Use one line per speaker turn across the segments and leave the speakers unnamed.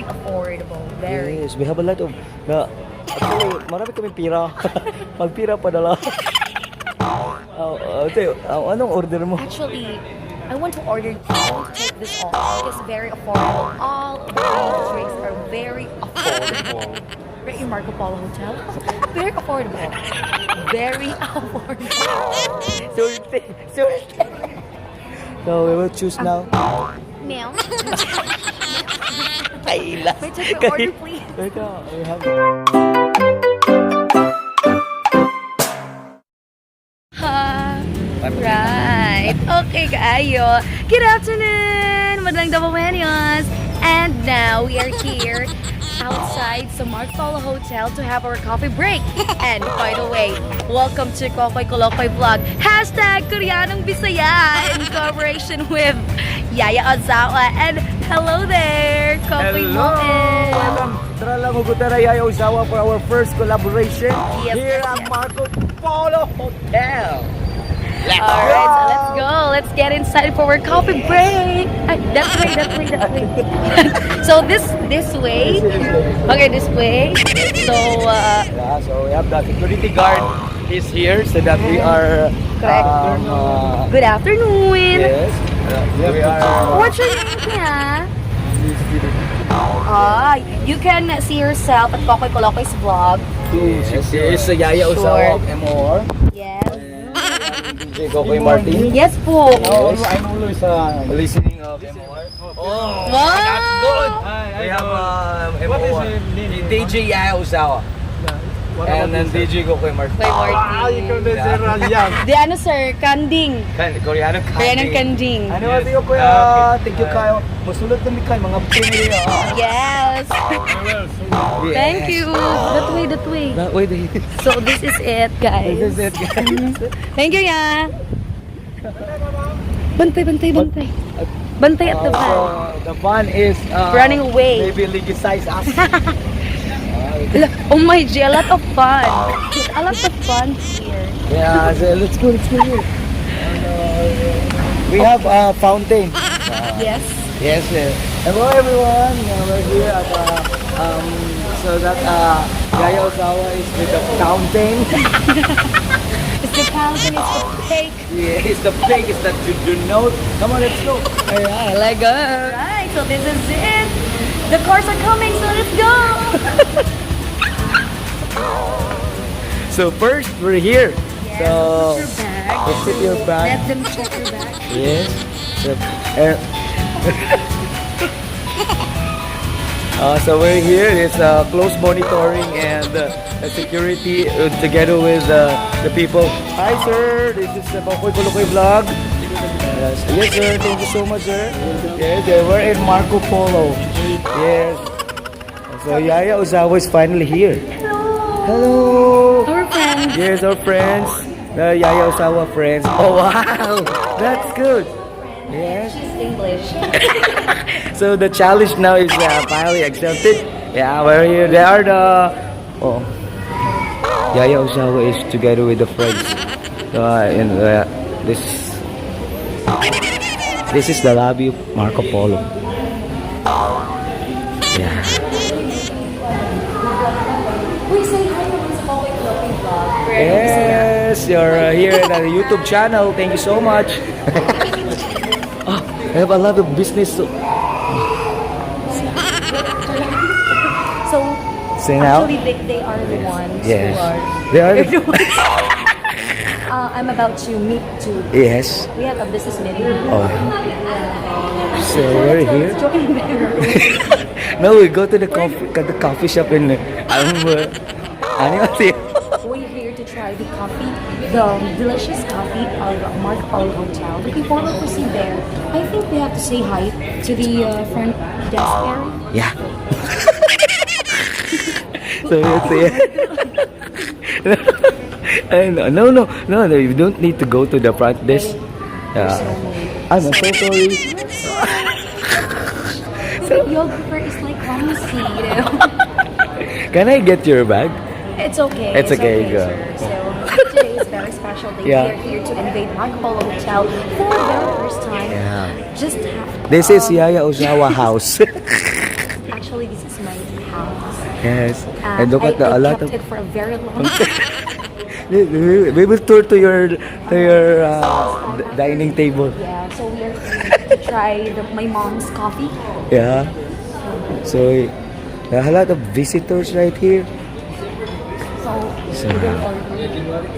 Affordable. Very.
Yes, we have a lot of na actually, marami kami pira. Magpira padala. Oh, te, anong order mo?
Actually, I want to order, I want to take this all because very affordable. All of the drinks are very affordable. Right in Marco Polo Hotel. Very affordable. Very affordable.
Sulti, sulti. So we will choose now.
Meow.
Kailas.
May take my order, please.
Teka, we have
Ha. Right. Okay, kaayo. Good afternoon, Madlang Dabawenyos. And now we are here outside sa Marco Polo Hotel to have our coffee break. And by the way, welcome to Kokoy Kolokoy Vlog. #KoreanongBisaya in cooperation with Yaya Ozawa. And hello there, Kokoy
Hello!
Moen.
Welcome! Tara lang, Hugutara Yaya Ozawa for our first collaboration here at Marco Polo Hotel. Let's
All right, so let's go. Let's get inside for our coffee break. Ay, that way, that way, that way. So this way. Okay, this way. So
Yeah, so we have the security guard is here so that we are
Correct. Good afternoon.
Yes, we are
What's your name, kuya? Ah, you can see yourself at Kokoy Kolokoy's vlog.
Yes, is Yaya Ozawa of MOR.
Yes.
DJ Kokoy Martin.
Yes po.
Yes.
I'm always
Listening of MOR. Oh,
Wow.
that's good.
Hi,
We have
What is
MOR.
your name?
DJ Yaya Ozawa.
What
And then
about this?
DJ Kokoy Martin.
Kokoy Martin.
Ah, you can be young.
Di ano sir, kanding.
Kan, Koreano
Koreanong kanding.
Ano
Yes.
yes. Kuya?
Ah, okay.
Thank you kayo. Musulod kami kayo mga pinili. Ah.
Yes. Thank you. That way, that way.
That way. This
So this is it, guys.
is it, guys.
Thank you, ya. Bantay, bantay, bantay. Bantay at the van.
So, the van is
Running away.
Maybe legalize us.
Ala, oh my G, a lot of fun. A lot of fun here.
Yeah, so let's go, let's go here. And we have a fountain.
Yes.
Yes. Hello everyone. We're here at so that Yaya Ozawa is with the fountain.
It's the fountain, it's the cake.
Yeah, it's the pig. It's the to note. Come on, let's go.
Alright, let go. Alright, so this is it. The cars are coming, so let's go.
So first, we're here.
Yes,
So
put your bag.
let's put your bag.
Let them check your bag.
Yes. So, so we're here. It's close monitoring and the security together with the people. Hi, sir. This is the Kokoy Kolokoy vlog. Yes, sir. Thank you so much, sir. Yes, they were in Marco Polo. Yes. So Yaya Ozawa is finally here.
Hello.
Hello.
Our friends.
Yes, our friends. The Yaya Ozawa friends. Oh wow, that's good. Yes.
She's English.
So the challenge now is finally accepted. Yeah, we're here. They are the oh. Yaya Ozawa is together with the friends. In this is the lobby of Marco Polo. Yeah.
We say hi naman sa Kokoy Kolokoy vlog.
Yes, you're here at the YouTube channel. Thank you so much. Oh, I have a lot of business. To
So,
say now.
Actually, they are the ones
Yes.
who are.
They are.
They're the ones. I'm about to meet to.
Yes.
We have a business meeting.
Oh. So we're
Let's
here.
join them.
No, we go to the coffee shop in 안녕하세요.
We're here to try the coffee, the delicious coffee of Marco Polo Hotel. But before we proceed there, I think we have to say hi to the front desk area.
Yeah. So let's see. And no, you don't need to go to the front desk. Yeah. I'm so sorry.
The videographer is like clumsy.
Can I get your bag?
It's okay.
It's okay, go.
Sir. So today is very special day.
Yeah.
We are here to invade Marco Polo Hotel for the very first time.
Yeah.
Just have
This is Yaya Ozawa house.
Actually, this house.
Yes. And look at the
I
a lot
kept
of
it for a very long time.
We will tour to your dining table.
Yeah, so we are here to try my mom's coffee.
Yeah. So there are a lot of visitors right here.
So, we will order.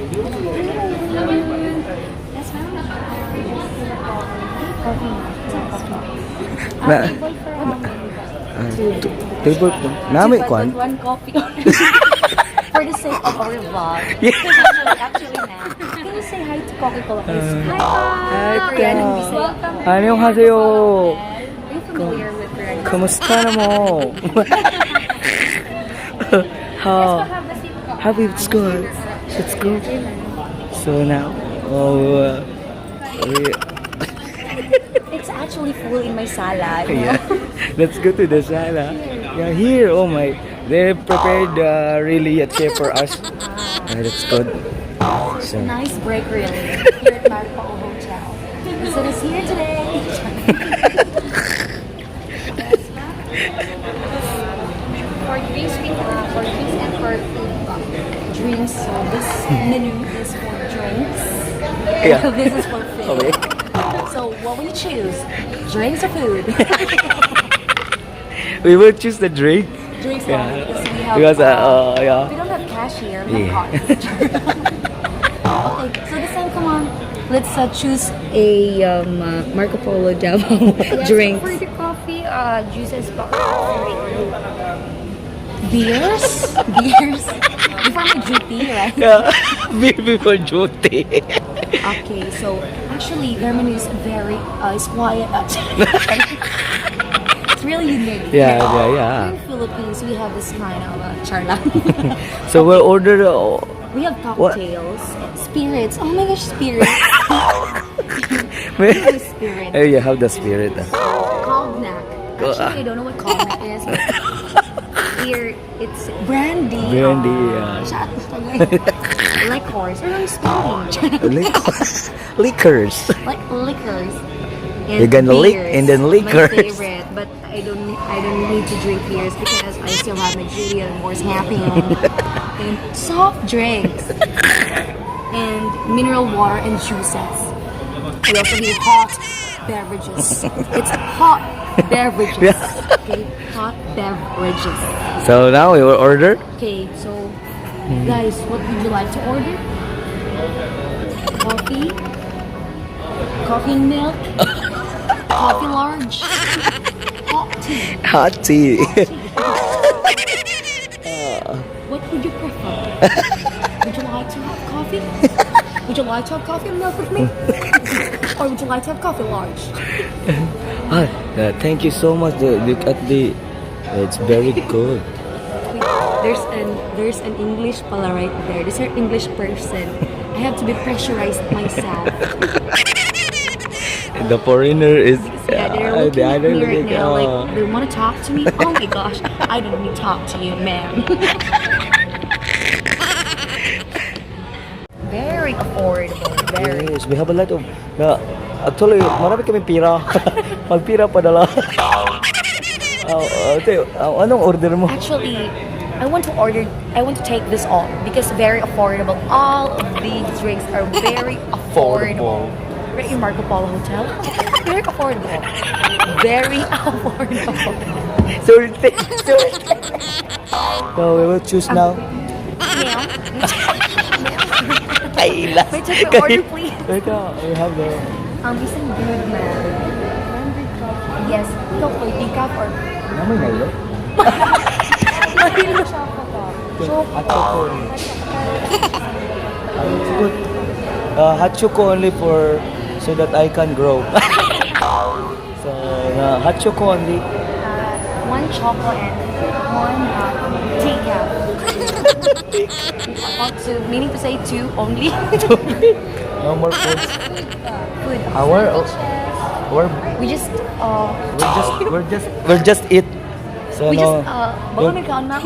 Yes, ma'am. Coffee. Coffee.
Na,
Table for how many? Two.
Table po. Nami
Two, but
kwan.
one coffee. For the sake of our vlog.
Yeah.
Actually, na. Can you say hi to Coffee Cola? Hi,
Hi,
Korean and
ka.
Bisaya. Welcome.
안녕하세요.
Are you familiar with Korean?
Kamusta na mo? How? How it's good. It's good. So now, oh, we,
It's actually full in my sala. You
yeah.
know?
Let's go to the sala. Yeah, here. Oh my, they prepared really a chair for us. Yeah, that's good. So,
Nice break, really, here at Marco Hotel. So it's here today.
For drinks, we have for drinks and for food po.
Drinks. So this menu is for drinks.
Yeah.
This is for food.
Okay.
So what will you choose? Drinks or food?
We will choose the drink.
Drinks
Yeah.
only because we have
Because yeah.
we don't have cash here. We have
Yeah.
cards. Okay, so this time, come on. Let's choose a Marco Polo Davao
Yes,
drinks.
for the coffee, juices po.
Beers? Beers? Before my duty, right?
Yeah. Before duty.
Okay, so actually, their menu is very, it's quiet. It's really unique.
Yeah.
Here in Philippines, we have this kind of charla.
So we'll order.
We have
What?
cocktails, spirits. Oh my gosh, spirits. Spirit.
Eh, you have the spirit. Ah.
Cognac. Actually, I don't know what cognac is, but here, it's brandy.
Brandy,
Ah,
yeah.
Shot. Liquors. Or no, spelling.
Liquors. Liquors.
Like liquors. And
You're gonna lick
beers.
and then liquors.
My favorite, but I don't need to drink beers because I still have my duty and more happy. And soft drinks and mineral water and juices. We also need hot beverages. It's hot beverages. Okay, hot beverages.
So now we will order.
Okay, so guys, what would you like to order? Coffee? Coffee and milk? Coffee large? Hot tea?
Hot tea.
What would you prefer? Would you like to have coffee? Would you like to have coffee and milk with me? Or would you like to have coffee large?
Ah, thank you so much. Look at the. It's very good.
Wait, there's an English pala right there. There's an English person. I have to be pressurized myself.
The foreigner is.
Yeah, they're looking
the
at
other
me right
looking-
now,
oh.
like they want to talk to me. Oh my gosh, I don't need to talk to you, ma'am. Very affordable. Very.
Yes, we have a lot of. Na, actually, marami kaming pira. Magpira padala. Oh, te, anong order mo?
Actually, I want to order. I want to take this all because very affordable. All of these drinks are very affordable. Right in Marco Polo Hotel, very affordable. Very affordable.
Sorry, sorry. So we will choose now.
Ma'am,
Ay, last.
may take my order, please.
Wait, we have the.
Isang good man. Yes, ikaw po, decaf or
Namoy Milo?
Milo.
Hot choco only. It's good. Hot choco only for so that I can grow. So hot choco only.
One choco and one decaf. Oh, two, meaning to say two only.
No more food.
Food.
Our we're,
We just,
we're just eat. So
we
no.
just, baka may kaon, ma'am.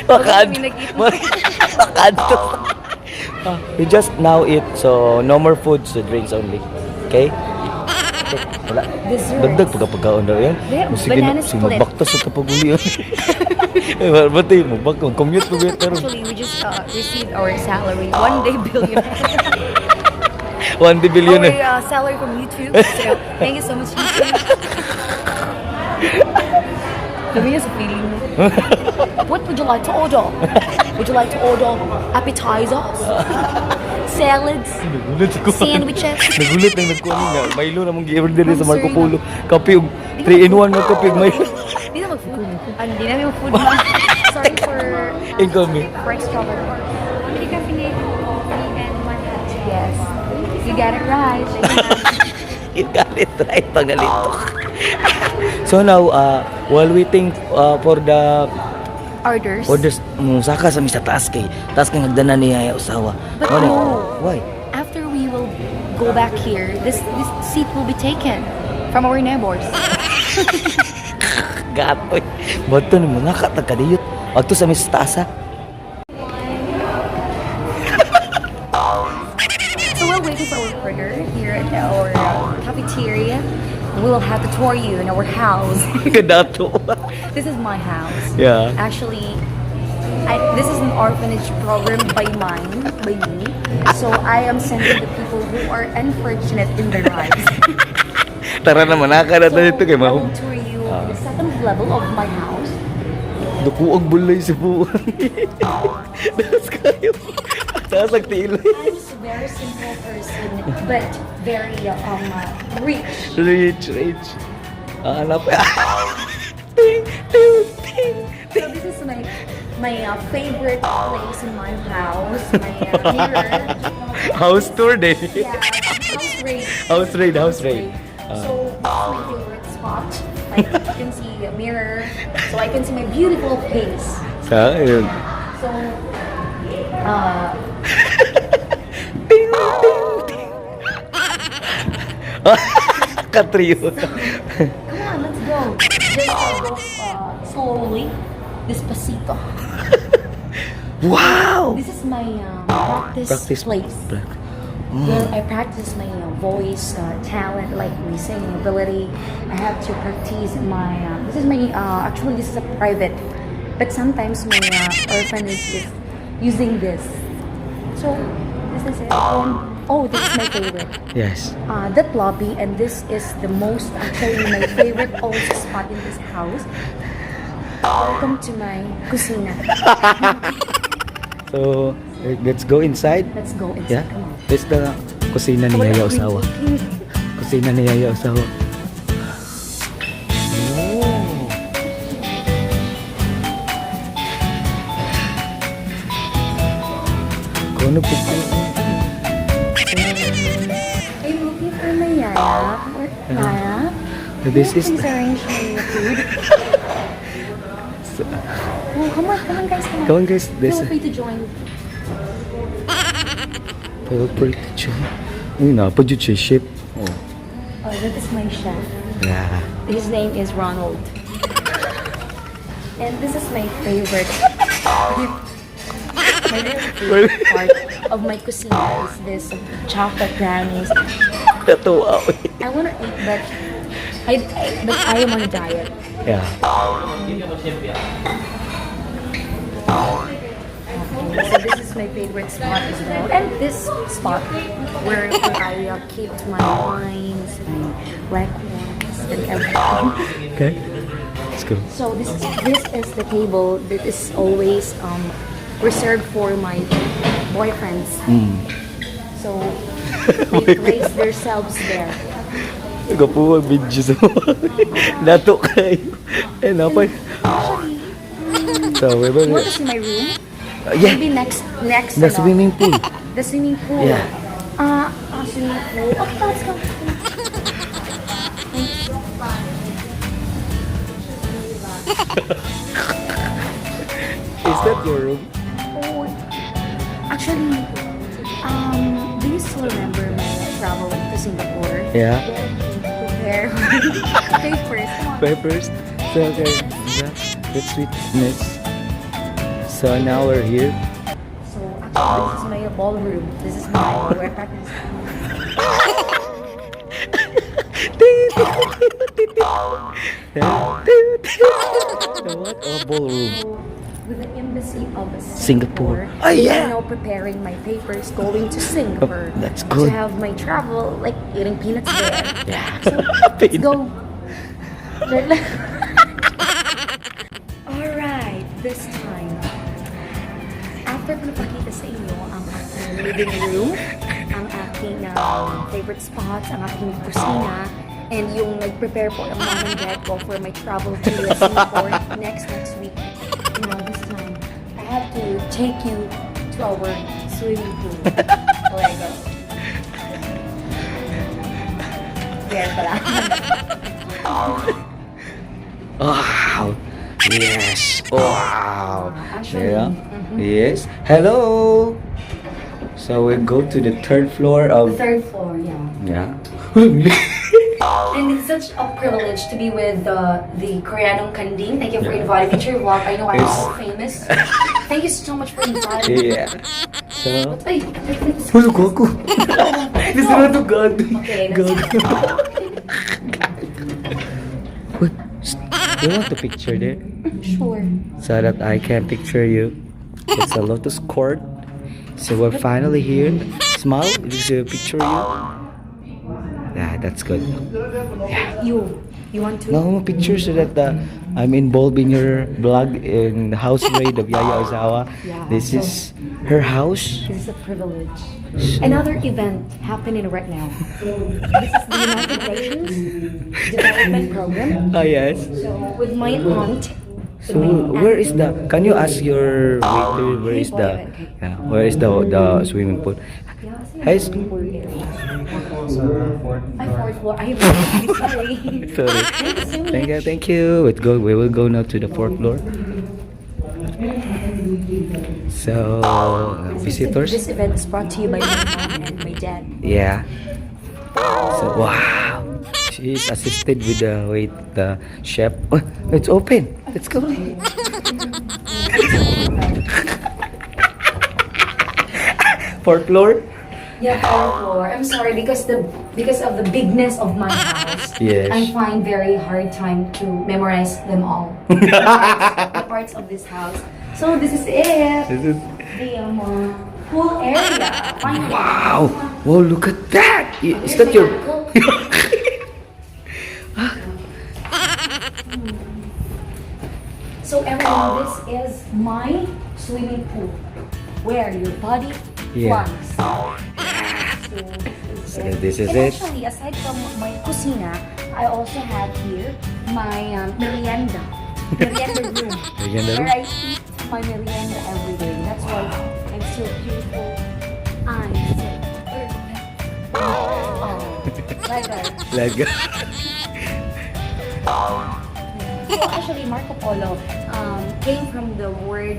Makan.
kami nag-eat.
Makan. We just now eat, so no more food, so drinks only. Okay? Okay. Wala.
Desserts.
Dagdag pagkapagkaon daw yan.
Yeah,
O, sige
banana
na, sige,
split.
magbaktas sa kapag-uli. Eh, ba't eh, magbak, commute ko ba pero
Actually, we just received our salary. One day billionaire.
1 billion
Our
eh.
salary from YouTube. So, thank you so much, YouTube. Kami sa feeling mo. What would you like to order? Would you like to order appetizers? Salads?
Nagulat ko.
Sandwiches?
Nagulat nang nagkuha nga. Milo na mong gi-order diri sa
Ma'am,
Marco
sir,
Polo. Kape og 3 in 1 nga kape ug Milo.
Di na mag-food. Ah, hindi namin mag-food, ma'am. Sorry for
Incoming.
for extra work.
Three caffeinated coffee and one hot tea.
Yes. You got it right. Thank you, ma'am.
You got it right, pangalito. So now, while waiting for the
Orders.
orders, saka sa mi sa taas kay taas kay hagdanan ni Yaya Usawa.
But
Mao ni-
no.
Why?
After we will go back here, this seat will be taken from our neighbors.
Gatoy. Bato ni mga katagkadiyot. Adto sa mi sa taas ha.
So we're waiting for our order here at our cafeteria. We will have to tour you in our house.
Kadato.
This is my house.
Yeah.
Actually, this is an orphanage program by mine, by me. So I am sending the people who are unfortunate in their lives.
Tara na manaka na
So
dito kay
I
ma'am.
will tour you the second level of my house.
Dukuog bulay si buwan. Taas kayo. Taas ang tiilay.
I'm just a very simple person, but very rich.
Rich, rich. Ah, hanap. Ting, ting, ting.
So this is my favorite place in my house. My mirror.
House tour day.
Yeah, house raid.
House raid, house raid.
So this is my favorite spot. Like you can see a mirror, so I can see my beautiful face.
Sa, ayun.
So,
Ting, ting, ting. Katriyo.
Come on, let's go. Just go slowly, despacito.
Wow!
This is my practice,
Practice
place where I practice my voice talent, like my singing ability. I have to practice my. This is my actually this is a private, but sometimes my orphanage is using this. So this is it. And, oh, this is my favorite.
Yes.
That lobby, and this is the most actually my favorite also spot in this house. Welcome to my kusina.
So, let's go inside.
Let's go inside.
Yeah?
Come on.
This the kusina ni
What
Yaya
are we
Usawa.
talking?
Kusina ni Yaya Usawa. Oh. Kono po ko.
I'm looking for my yaya. Where, yaya?
This
Can you
is
please arrange my food? Oh, come on, guys, come on.
Come on, guys. This
Feel free to join.
Feel free to join. Uy, napad yun siya ship. Oh.
Oh, that is my chef.
Yeah.
His name is Ronald. And this is my favorite. My very favorite part of my kusina is this chocolate brownies.
Natuwa ako eh.
I wanna eat, but I am on a diet.
Yeah.
So this is my favorite spot as well. And this spot where I keep my wines, my black wines, and everything.
Okay. Let's go.
So this is the table that is always reserved for my boyfriends. So they place themselves there.
Gapo ang video sa mga. Nato kayo. Eh, napay.
Actually,
So, we
you want to see my room?
Yeah.
Maybe next
The
ano,
swimming pool.
The swimming pool.
Yeah.
Swimming pool. Okay, let's go.
Is that your room?
Oh, actually, do you still remember my travel to Singapore?
Yeah.
Prepare papers. Come on.
Papers. So, okay. Yeah. That's sweetness. So, now we're here.
So actually, this is my ballroom. This is my where I practice.
Ting, What? A ballroom.
With the embassy of
Singapore.
Singapore.
Oh,
They
yeah.
are now preparing my papers going to Singapore.
Oh, that's good.
To have my travel, like eating peanuts there.
Yeah.
So, let's go. Alright, this time. After ko napakita sa inyo ang aking living room, ang aking favorite spots, ang aking kusina, and yung nag-prepare po ang mom and dad ko for my travel to Singapore next next week. This time, I have to take you to our swimming pool. Lego. There pala.
Wow. Yes. Wow.
Actually,
Yeah. Yes. Hello. So we go to the third floor
The
of
third floor, yeah.
yeah.
And it's such a privilege to be with the Koreanong Kanding. Thank you for inviting me to your vlog. I know I'm so famous. Thank you so much for inviting me.
Yeah. So
Ay,
Uy, gago. This is not God.
Okay, let's
Gago. Wait, shh. You want to picture there?
Sure.
So that I can picture you. It's a lotus court. So we're finally here. Smile, because we picture you. Yeah, that's good.
You want to?
No picture so that I'm involved in your blog in house raid of Yaya Ozawa.
Yeah,
This is her house.
This is a privilege. Another event happening right now. This is the United Nations Development Program.
Oh yes.
So with my aunt.
So where is the? Can you ask your waiter where is the? Yeah, where is the swimming pool? Hi.
Ay, fourth floor. Ay, sorry.
Sorry.
Thank you so much.
Thank you, thank you. Let's go. We will go now to the fourth floor. So visitors.
This event is brought to you by my mom and my dad.
Yeah. So wow, she is assisted with the wait the chef. Oh, it's open. Let's go. Fourth floor.
Yeah, fourth floor. I'm sorry because of the bigness of my house.
Yes.
I find very hard time to memorize them all. The parts of this house. So this is it.
This is
The pool area. Finally.
Wow. Whoa, look at that. Is that your?
So everyone, this is my swimming pool where your body flies. So
So this is
And
it.
actually, aside from my kusina, I also have here my merienda room,
Merienda room?
where I eat my merienda every day. That's why I'm so beautiful. I'm so perfect. Oh, like that.
Let's go.
So actually, Marco Polo came from the word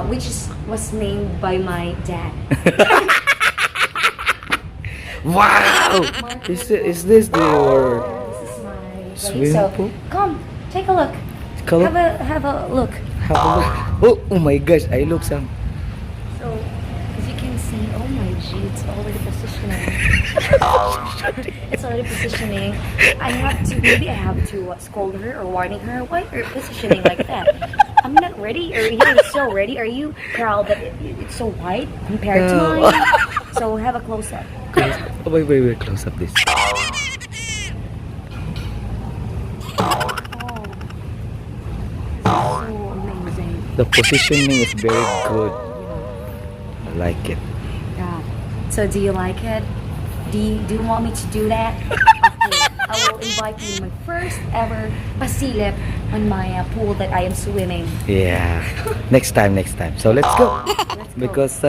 which was named by my dad.
Wow! Is this your
This is my place.
swimming
So
pool?
come, take a look.
Come.
Have a look.
Have a look. Oh my gosh! I look some.
So as you can see, oh my G, it's already positioning. It's already positioning. I have to maybe I have to scold her or warning her. Why are you positioning like that? I'm not ready. Or you're so ready. Are you proud that it's so wide compared to
No.
mine? So have a close up.
Close. Oh, wait, wait, wait. Close up this.
Oh, so amazing.
The positioning is very good. I like it.
Yeah. So do you like it? Do you want me to do that? Okay. I will invite you to my first ever pasilip on my pool that I am swimming.
Yeah. Next time, next time. So let's go.
Let's go.
Because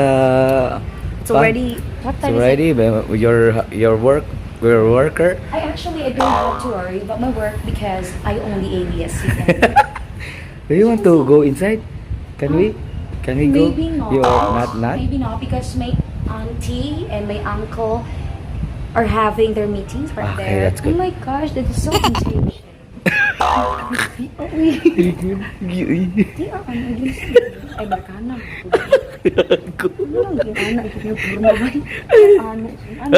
It's already what
it's
time is it?
already your work your worker.
I actually I don't have to worry about my work because I only ABS-CBN.
Do you want to go inside? Can we? Can we go?
Maybe not.
You're not not.
Maybe not because my auntie and my uncle are having their meetings right
Okay,
there.
that's good.
Oh my gosh, that is so contagious. Oh, wait. Di ah, ano yun? Ay, barkana. Ano lang yun, anak? Yung puro ba? Ano? Ano?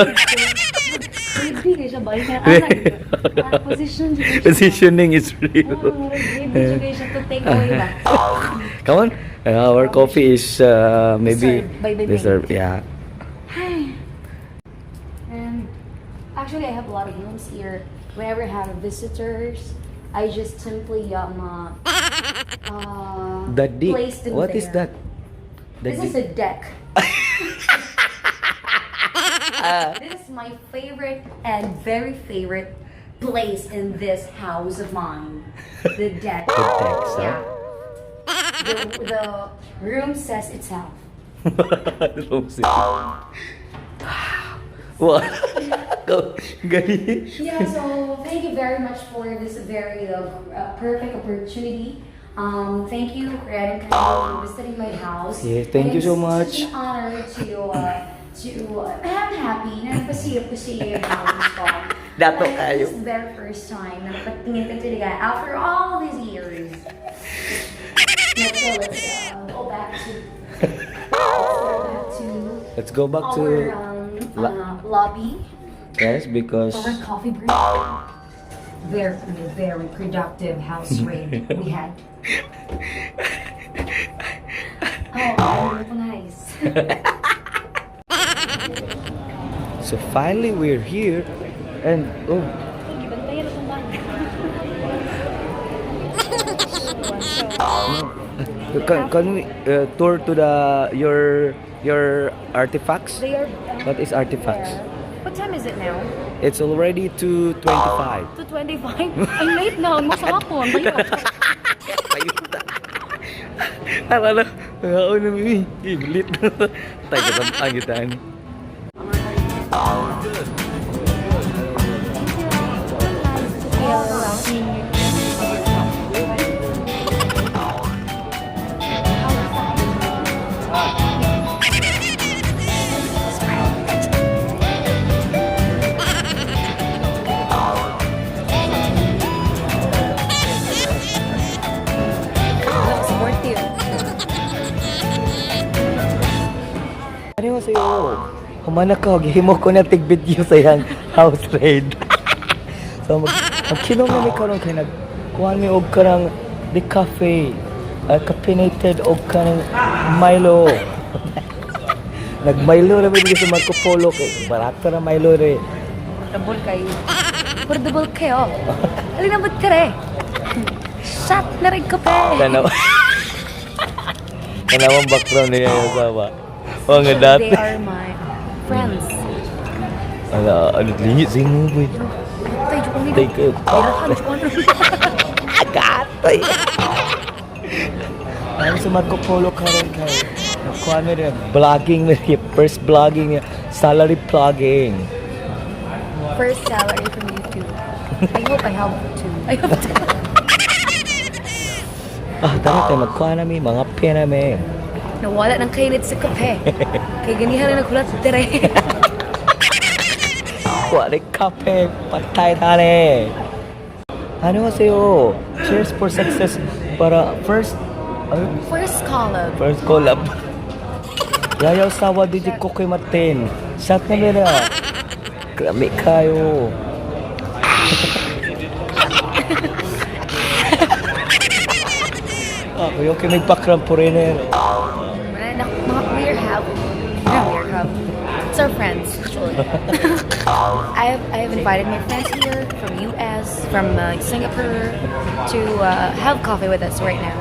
Heavy kay siya ba? Kaya ana, position jud siya.
Positioning is real.
Oh, murag heavy jud kay siya to take away ba.
Come on. Our coffee is maybe
Served by the
deserved. Yeah.
And actually, I have a lot of rooms here. Whenever I have visitors, I just simply
The dick.
place them
What is
there.
that? The
This is
dick.
a deck. This is my favorite and very favorite place in this house of mine. The deck.
The deck, so.
Yeah. The room says itself.
Wow. Go. Gani.
Yeah, so thank you very much for this very perfect opportunity. Thank you, Greg and Kyle, for visiting my house.
Yeah, thank
And
you so
it's
much.
such an honor to I'm happy na napasilip ko sa iyo yung house ko.
Dato
Like,
kayo.
this is the very first time na napatingin ka talaga after all these years. Now, so let's go back to
Let's go back to
our lobby.
Yes, because
For our coffee break. Very, very productive house raid we had. Oh, nice.
So finally we're here and oh, can we tour to the your artifacts?
They are.
What is artifacts?
What time is it now?
It's already 2:25.
2:25. Ang late na. Mo sa hapon. Bayo.
Tara na. Oo na mi. Iblit na. Tayo ka ang gitan.
Supportive.
Ano sa'yo? Humana ko, gihimo ko na tig video sa iyang house raid. So magkinom na mi karon kay nag kuan mi og karang the cafe. Caffeinated og kanang Milo. Nag Milo na mi diri sa Marco Polo kay barato na Milo re.
Portable kayo. Portable kayo. Alin na ba't kare? Shot na rin kape.
Tanaw. Tanaw ang background niya yung asawa. O nga dati.
They are my friends.
Ala, ano lingit sa imo boy.
Tay, joke lang.
Tay kayo.
Birahan, joke lang.
Agatoy. Ano sa Marco Polo karon kay nakuha mi rin vlogging mi rin, first vlogging niya, salary vlogging.
First salary from YouTube. I hope I have two. I have two.
Ah, tara tayo magkuha na mi, mga pena mi.
Nawala ng kainit sa kape. Kay ganihan na naghulat dire.
Kuha ni kape, patay tani. Ano sa'yo? Cheers for success para first ano?
First collab.
First collab. Yayaw sawa dito ko kay Martin. Shot na mira. Grabe kayo. Ah, kuya, okay, may background po rin eh.
Wala na, mga weird have. Not weird have. It's our friends, actually. I have invited my friends here from US, from Singapore, to have coffee with us right now.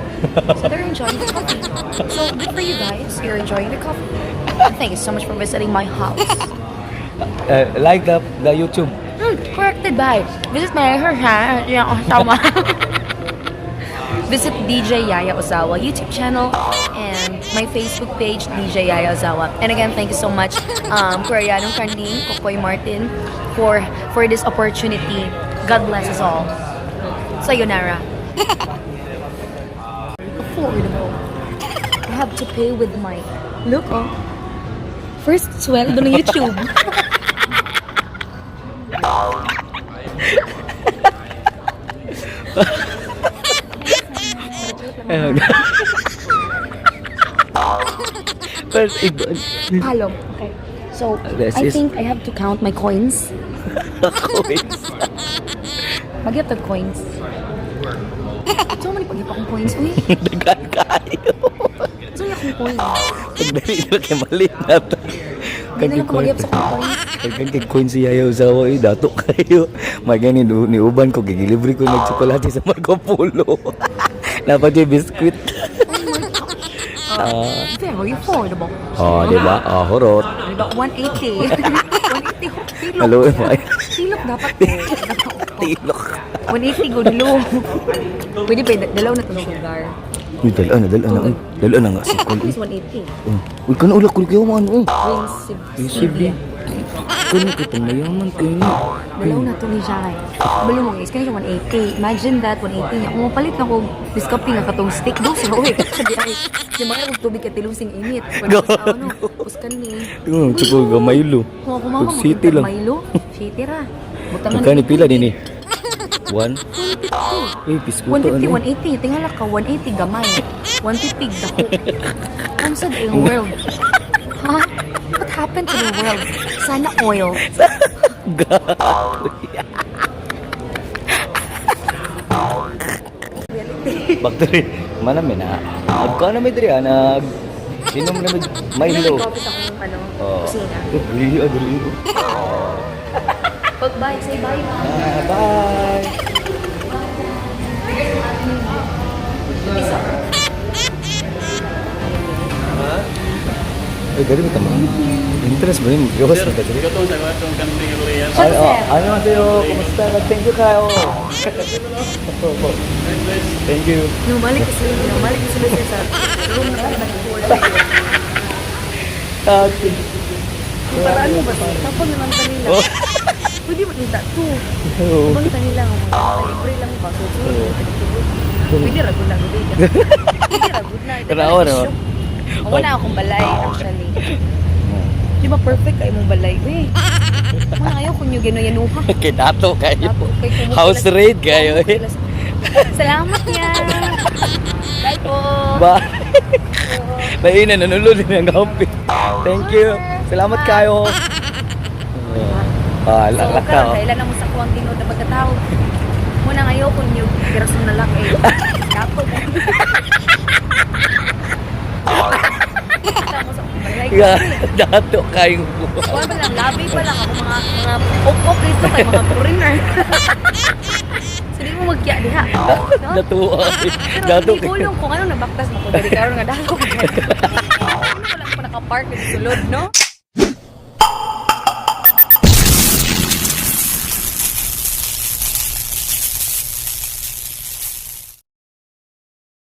So they're enjoying the coffee. So good for you guys. You're enjoying the coffee. And thank you so much for visiting my house.
Like the YouTube.
Corrected by. Visit my her ha. Yeah, tama. Visit DJ Yaya Ozawa YouTube channel and my Facebook page DJ Yaya Ozawa. And again, thank you so much, Koreanong Kanding, Kokoy Martin, for this opportunity. God bless us all. Sayonara. Affordable. I have to pay with my look, oh. First sweldo ng YouTube.
First,
Palong. Okay. So,
This
I
is-
think I have to count my coins.
Coins.
Magyap tag coins. So man pagyap akong coins uy.
Daghan kayo.
So akong coins.
Pagdali na kay mali na ta.
Hindi na lang ko magyap sa akong coins.
Daghan kay coin si Yaya Usawa eh, dato kayo. May gani ni uban ko gigilibre ko nag tsokolate sa Marco Polo. Dapat yung biskwit.
Oh my gosh. Very affordable.
Oh, di ba? Oh, horot.
Diba? 180. 180 ho. Tilok.
Hello, eh.
Tilok dapat ko.
Tilok.
180 good low. Pwede pa, dalaw na itong sugar.
Uy, dala na, dala na. Uy, dala na nga si Col.
Is 180.
Uy, kano ulak ko kayo ano eh.
Ring
Sibli. Kano kitang mayaman kayo ni.
Dalaw na ito ni siya kay. Balo mo guys, kani siya 180. Imagine that, 180 niya. Kung mapalit na ko, discopy nga katong stick. Do sa uwi. Sabi ay, di mga kong tubig at tilusing init. Wala sa ano, puskan ni.
Yung tsoko gamaylo.
Kung ako mama,
City lang.
Milo, city ra. Butangan
Magkano pila din eh? One? Uy, biskuto
150,
ano?
180. Tingala ka, 180 gamay. 150 dako. Ang sad ang world. Ha? What happened to the world? Sana oil.
Bakter, mana may na. Agka na may diri ah, nag inom na may Milo.
Nag-coffee sa akong ano,
Oh.
kusina.
Diri, ah, diri.
Pag bye, say bye.
Ah, bye.
Isa.
Ay, gari mo tama. Interest ba yun? Gawas na ka diri.
Ano,
Ay, oh, ano sa'yo? Kumusta? Thank you kayo. Opo. Thank you.
Numalik ko sila, numalik ko sila sir, sa room na nag-tour.
Okay.
Paraan mo ba sir? Tapos naman kanila.
Oh.
Pwede mo nita to.
Oo.
Bang kanila nga mga libre lang ba? So, pwede ra gud na gud. Pwede ra gud na.
Tanawa, no?
Wala akong balay actually. Di ba perfect kay mong balay? Uy. Mga ayaw kung nyo ginayanuha.
Kay dato kayo.
Dato kay kumukulas-
House raid kayo eh.
Salamat ya. Bye po.
Bye. Lain na nanulod din ang kape. Thank you. Salamat kayo. Ah,
So,
lalak ka.
karon
Oh.
kailan na mo sa kuwang tinuod na pagkatao. Muna ayaw kung nyo piraso na lang eh. Dato mo. Kita mo sa akong balay.
Yeah, dato kayo.
Kuwan pa lang, labi pa lang ako mga ok-ok dito kay mga foreigner. So di mo magkiya diha. No?
Datuwa.
Pero
Dato
hindi
kayo.
kulong kung ano nabaktas mo ko diri karon nga dako. Ano wala ko nakapark sa sulod, no?